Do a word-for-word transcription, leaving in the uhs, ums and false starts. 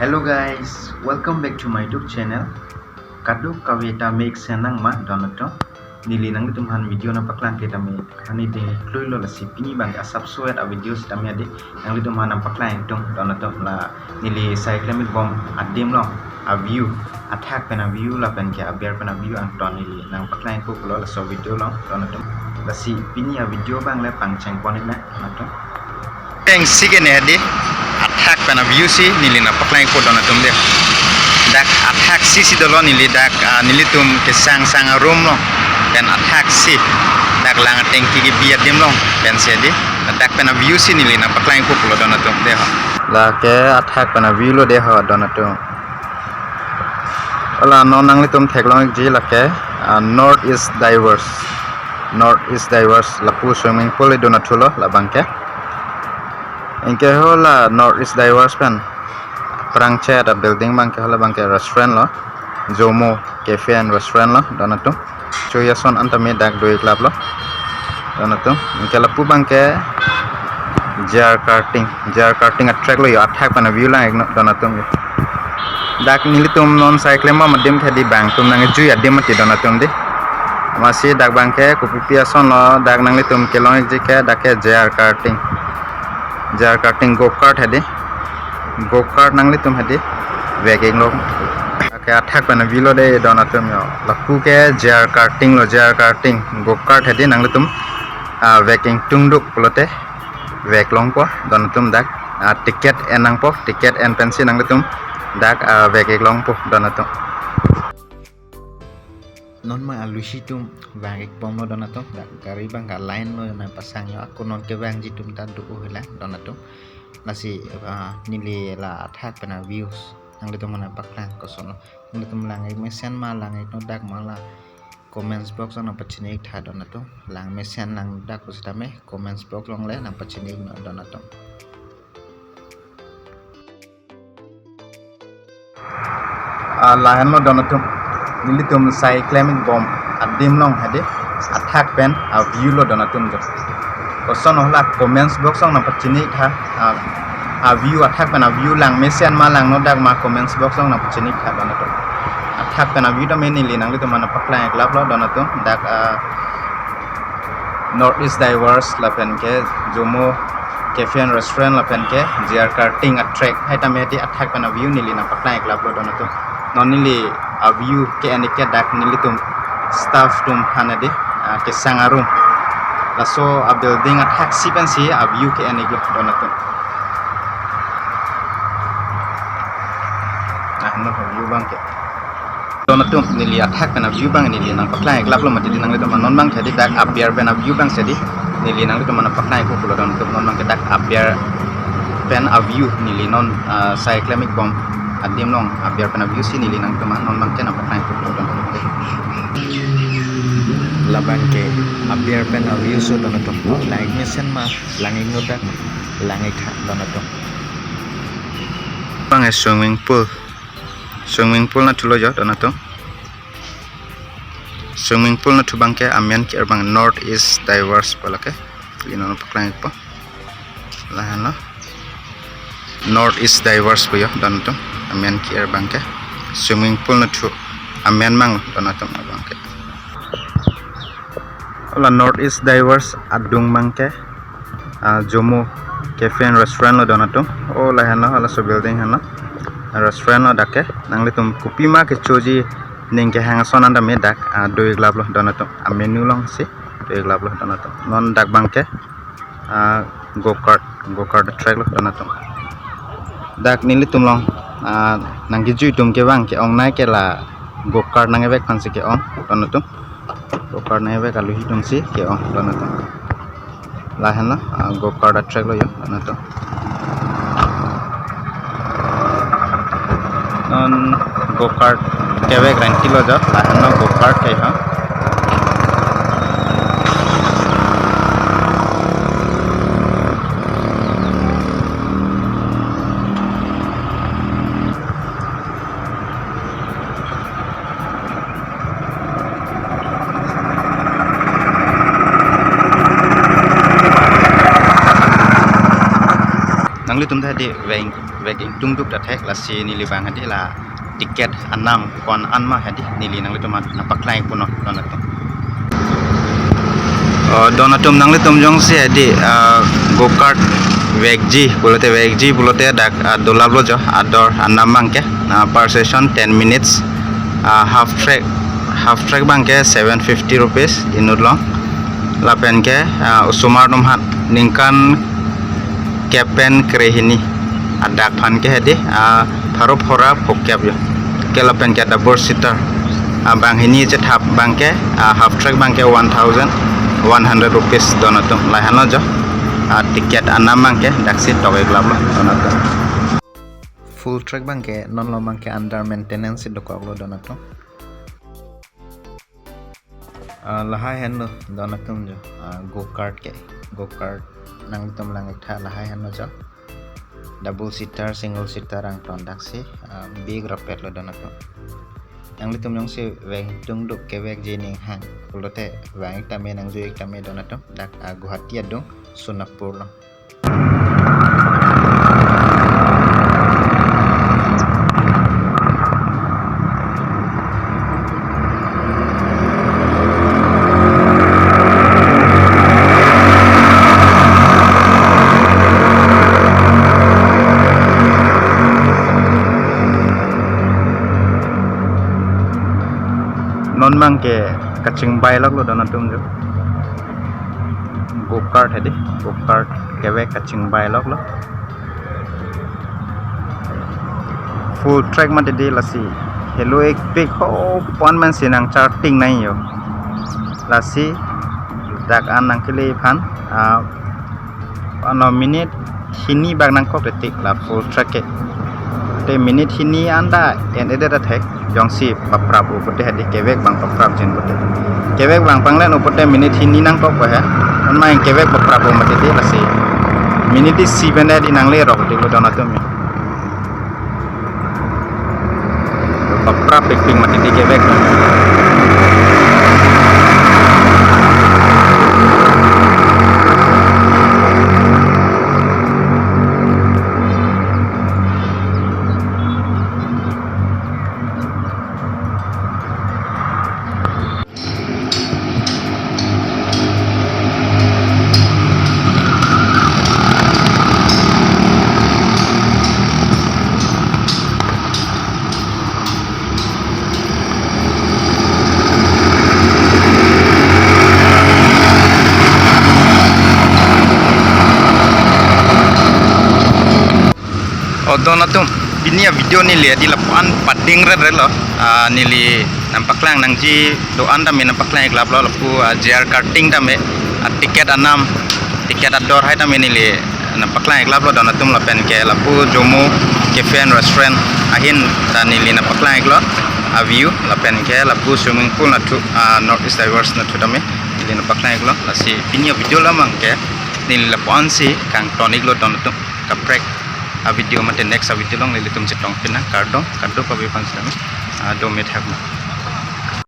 Hello guys, welcome back to my YouTube channel. Kadokave ta mek senang ma don atum. Neli nanglitum aphan video nangpaklang ke tame hani ding klui lo, lasi pini abang asap suet a video sitame hadi nanglitum aphan nangpaklang tung don atum. La neli sai klemik bom adim along a view, athak pen a view lapen ke aber pen a view angton neli nangpaklang ikpo pulo laso video along don atum. Lasi pini a video abang le pangcheng pon-ik nang don atum. Tengsi ke ne hadi athak pen a view si neli nangpaklang ikpo don atum de. Dak athak si si dolo neli dak, ah, nelitum kesang sang a room along pen athak si dak lang atengki kebi adim along pensi hadi dak pen a view si neli nangpaklang ikpo pulo don atum de ho. Lake athak pen a view lo de ho don atum. Hala non nanglitum theklong-ikji lake, ah, North East Divers. North East Divers lapu swimming pool idun athulo labang ke. Anke hala North East Divers pen aphrang chet a building abang ke hala abang ke restaurant lo. Jomo Cafe and Restaurant lo don atum. Choi ason an tame dak do-ik lap lo don atum. Anke lapu abang ke J R karting, J R karting a track lo yo, athak pen a view lang-iknon don atum yo. Dak nelitum non sai klem bom adim ke hadi bang atum nangjui adim mati don atum de. Amatsi dak abang ke kopipi ason lo, dak nanglitum kelong-ikji ke dak ke J R karting. J R karting go kart hadi. Go kart nanglitum hadi vek-iklo. Ke athak pen a view lo de don atum yo. Lapu ke J R karting lo, J R karting. Go kart hadi nanglitum, ah, vek-ingtungduk pulote veklongpo don atum dak. Ah, ticket en nangpo, ticket en pensi nanglitum dak, ah, vek-iklongpo don atum. Non ma alusi atum vang-ik bomlo don atum, dak gari abang ke line lo nangpasang yo, ako non kevangji atum ta do-o hela don atum. Lasi, ah, neli la athak pen a views nanglitum aphan nangpaklang koson lo. Nanglitum lang-ik mesen ma, lang-iknon dak ma la comments box along nangpachini-ik tha don atum. Lang mesen lang dak pusitame comments box along le nangpachini-iknon don atum. Ah, lahenlo don atum. Nelitum sai klemik bom adim along hadi athak pen a view lo don atum jo. Koson hala comments box along nangpachini-ik tha, ah, a view, athak pen a view lang mesen ma, langnon dak ma comments box along nangpachini-ik tha don atum. Athak pen a view tame neli nanglitum aphan nangpaklang-ik lap lo don atum. Dak, ah, North East Divers lapen ke Jomo Cafe and Restaurant lapen ke J R karting a track hai tame hadi athak pen a view neli nangpaklang-ik lap lo don atum. Non neli a view ke-en-ik ke dak nelitum staff atum aphan hadi, ah, kesang a room. Laso a building athak si pensi a view ke-en-iklo don atum. Ah, no view abang ke. Don atum, neli athak pen a view abang neli nangpaklang-ik lap lo mati di nanglitum aphan. Non abang ke hadi dak aber pen a view abang si hadi neli nanglitum aphan nangpaklang-ikpo pulo don atum. Non abang ke dak aber pen a view neli non, ah, sai klemik bom adim along aber pen a view si neli nanglitum aphan non abang ke nangpaklang-ikpo pulo don atum. Labang ke aber pen a view so don atum. Lang-ik mesen ma, lang-iknon dak, lang-ik tha don atum. Abang ke swimming pool. Swimming pool nathulo jo don atum. Swimming pool nathu abang ke amen ke-er abang North East Divers pu lake. Neli non paklang-ikpo. Lahenlo. North East Divers pu yo don atum. Amen ke-er abang ke. Swimming pool nathu amen abang don atum abang ke. Hala North East Divers adung abang ke, ah, Jomo Cafe and Restaurant lo don atum. O lahenlo, halaso building henlo. Restaurant lo dak ke. Nanglitum kopima kechoji ning kehang ason an tame dak, ah, do-ik lap lo don atum. A menu along si do-ik lap lo don atum. Non dak abang ke, ah, go kart, go kart track lo don atum. Dak nelitum along, ah, nangkejui atum kevang ke-ongnei ke la go kart nangkevek aphansi ke-ong don atum. Go kart nangkevek aluhi atum si ke-ong don atum. Lahenlo, ah, go kart a track lo yo don atum. Non go kart kevek rengki lo jo, lahenlo go kart ke ho. Nanglitum ta hadi veng Vek ingtungduk ta thek, lasi neli bang hadi la ticket anam ko-an ma hadi neli nanglitum aphan nangpaklang punon don atum. Oh, don atum, nanglitum jongsi hadi, ah, go kart vekji pulote, vekji pulote dak, ah, dolaplo jo, ador anam abangke, ah, per session ten minutes, ah, half track, half track abangke seven fifty rupees inut along. Lapen ke, ah, osomar atum aphan ningkan kep pen krehini adak aphan ke hadi, ah, pharo phra phokep jo. Ke lapen ke double seater, ah, banghini chethap abangke, ah, half track abangke one thousand one hundred rupees don atum. Lahelo jo, ah, ticket anam abangke daksi tok-iklaplo don atum. Full track abangke non lo abangke under maintenance dokoklo don atum. Ah, lahai henlo don atum jo, ah, go kart ke, go kart nanglitum lang-iktha lahai henlo jo. Double seater, single seater angton daksi, ah, big rapetlo don atum. Nanglitum jongsi vek ingtungduk kevekji ning hang pulote vang-ik tame, nangjui-ik tame don atum, dak, ah, Guwahati adung Sonapur along. Non abangke kachingbai loklo don atum jo. Go kart hadi, go kart kevek kachingbai loklo. Full track mati di lasi helo-ikpik ho pon man si nangcharting nai jo. Lasi dak an nangkele aphan, ah, ano minute hini bak nangkok detik la full track ke. Te minute hini anta en-edet athek jongsi paprap-o pute hadi, kevek abang paprapjin pute. Kevek abang panglen-o pute minute hini nangkok pa he. Non abang kevek paprap-o mati di lasi minute isi pen hadi nanglerok diklo don atum. Paprap-ikpik mati di kevek. O don atum, pini avideo neli hadi lapu-an padingretretlo. Ah, neli nangpaklang nangji do-an tame nangpaklang-iklaplo, lapu, ah, J R karting tame, ah, ticket anam, ticket ador hai tame neli nangpaklang-iklaplo don atum, lapen ke lapu Jomo Cafe and Restaurant ahin ta neli nangpaklang-iklo aview, lapen ke lapu swimming pool nathu, ah, North East Divers nathu tame neli nangpaklang-iklo. Lasi pini avideo la abangke neli lapu-ansi kangton-iklo don atum. Kaprek avideo mate next avideo along nelitum chetongpin nang, kardom, kardom pave pang sitame, ah, dome thakma.